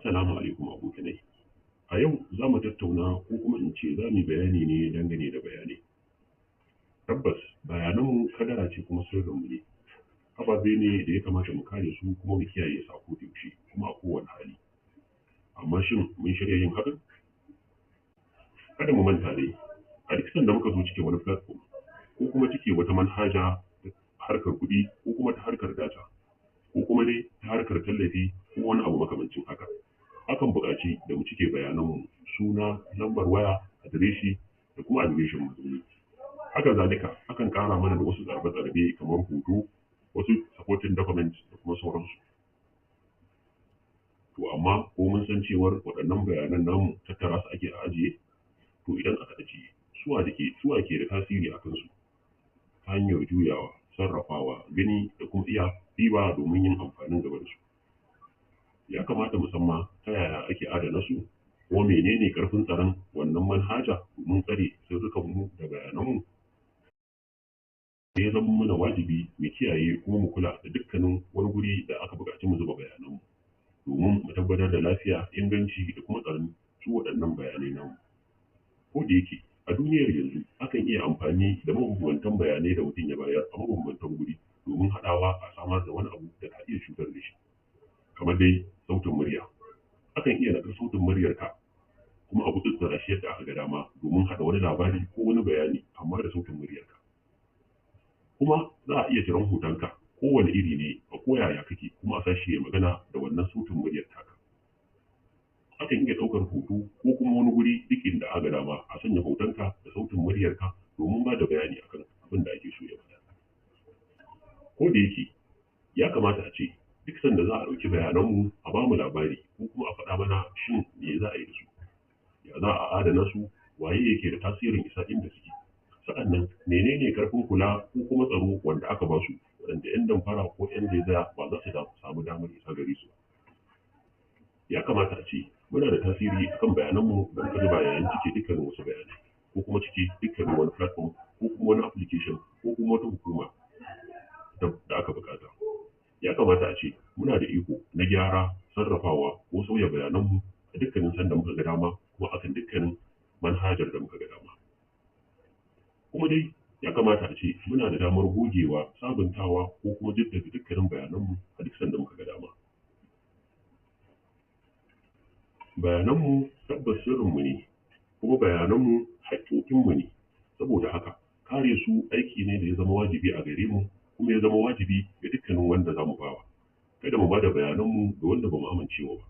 Assalamu alaikum abokanai. A yau za mu tattauna ko kuma in ce za mu yi bayani ne dangane da bayanai. Tabbas bayananmu kadara ce kuma sirrinmu ne. Ababe ne da ya kamata mu kare su kuma mu kiyaye su a koda yaushe kuma a kowane hali. Amma shin mun shirya yin hakan? Kada mu manta dai, a duk sanda muka zo cike wani platform ko kuma cike wata manhaja ta harkar kuɗi ko kuma ta harkar data ko kuma dai ta harkar tallafi ko wani abu makamancin haka, akan buƙaci da mu cike bayananmu: suna, lambar waya, adireshi da kuma adireshin mazauni. Haka zalika akan ƙara mana da wasu tsarabe-tsarabe kamar hoto, wasu supporting documents da kuma sauransu. To amma ko mun san cewar waɗannan bayanan namu tattara su ake a ajiye? To idan aka ajiye, su wa ke da tasiri a kansu ta hanyar juyawa, sarrafawa, gani da kuma iya ɗiba domin yin amfanin gaba da su? Ya kamata mu san ma ta yaya ake adana su, ko menene ƙarfin tsaron wannan manhaja domin tsare sirrikanmu da bayananmu? Ya zama mana wajibi mu kiyaye kuma mu kula da dukkanin wani guri da aka buƙaci mu zuba bayananmu domin mu tabbatar da lafiya, inganci da kuma tsaron su waɗannan bayanai namu. Ko da yake a duniyar yanzu akan iya amfani da mabambantan bayanai da mutum ya bayar a mabambantan guri domin haɗawa a samar da wani abu da ka iya cutar da shi. Kamar dai sautin murya. Akan iya naɗar sautin muryarka kuma a gutsutsura shi yadda aka ga dama domin haɗa wani labari ko wani bayani, amma da sautin muryarka. Kuma za a iya ciran hotonka, kowane iri ne, a ko yaya kake, kuma a sa shi ya magana da wannan sautin muryar taka. Akan iya ɗaukar hoto ko kuma wani guri duk inda aka ga dama a sanya hotonka da sautin muryarka domin ba da bayani akan abin da ake so ya faɗa. Ko da yake ya kamata a ce duk sanda za a ɗauki bayananmu a ba mu labari ko kuma a faɗa mana shin me za a yi da su, ya za a adana su, waye yake da tasirin isa inda suke, sa'annan menene ƙarfin kula ko kuma tsaro wanda aka ba su waɗanda 'yan damfara ko 'yan zaizaya ba za su samu damar isa gare su ba. Ya kamata a ce muna da tasiri akan bayananmu da muka zuba yayin cike dukkanin wasu bayanai ko kuma cike dukkanin wani platform ko kuma wani application ko kuma wata hukuma da aka buƙata. Ya kamata a ce muna da iko na gyara, sarrafawa ko sauya bayananmu a dukkanin sanda muka ga dama ko akan dukkanin manhajar da muka ga dama. Kuma dai ya kamata a ce muna da damar gogewa, sabuntawa ko kuma jaddada dukkanin bayananmu a duk sanda muka ga dama. Bayananmu tabbas sirrinmu ne, kuma bayananmu haƙƙoƙinmu ne, saboda haka kare su aiki ne da ya zama wajibi a gare mu kuma ya zama wajibi ga dukkanin wanda za mu ba wa. Kada mu ba da bayananmu ga wanda ba mu amincewa ba.